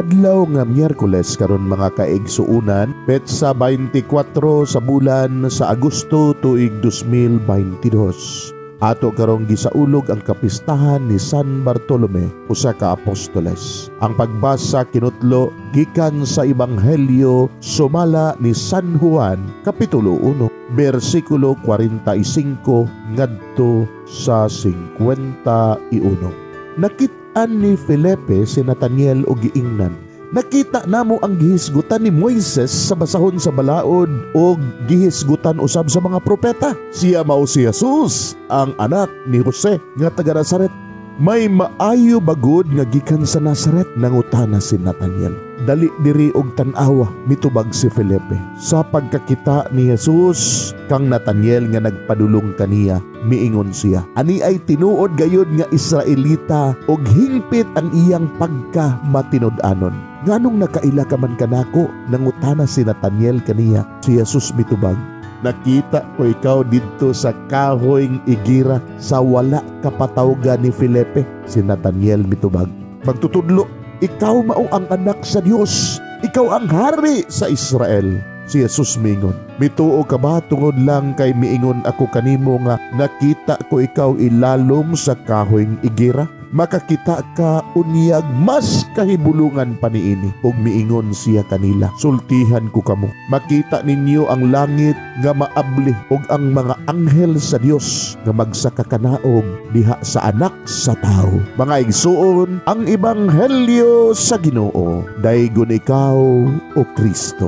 Adlaw nga Miyerkules karon, mga kaigsuunan, petsa 24 sa bulan sa Agosto, tuig 2022. Ato karong gisaulog ang kapistahan ni San Bartolome, usa ka apostoles. Ang pagbasa kinutlo gikan sa Ebanghelyo sumala ni San Juan, kapitulo 1, bersikulo 45 ngadto sa 51. Nakit-an ni Felipe si Nathaniel og giingnan, "Nakita namo ang gihisgutan ni Moises sa basahon sa balaod og gihisgutan usab sa mga propeta. Siya mao si Jesus, ang anak ni Jose nga taga Nazaret." "May maayo ba gud nga gikan sa Nazaret?" nangutana si Nathaniel. "Dali diri og tan-awa," mitubag si Felipe. Sa pagkakita ni Jesus kang Nathaniel nga nagpadulong kaniya, miingon siya, "Ani ay tinuod gayud nga Israelita og hingpit ang iyang pagka matinud-anon." "Nganong nakaila ka man kanako?" nangutana si Nathaniel kaniya. Si Jesus mitubag, "Nakita ko ikaw didto sa kahoyng igira sa wala ka patawga ni Felipe." Si Nathaniel mitubag, "Magtutudlo, ikaw mao ang anak sa Dios. Ikaw ang hari sa Israel." Si Jesus mingon, "Mituo ka ba tungod lang kay miingon ako kanimo nga nakita ko ikaw ilalom sa kahoyng igira? Makakita ka unyag mas kahibulungan pa niini." Ug miingon siya kanila, "Sultihan ko kamo, makita ninyo ang langit nga maabli ug ang mga anghel sa Dios nga magsakakanaog diha sa Anak sa Tawo." Mga igsuon, ang ebanghelyo sa Ginoo. Daygon ikaw, o Kristo.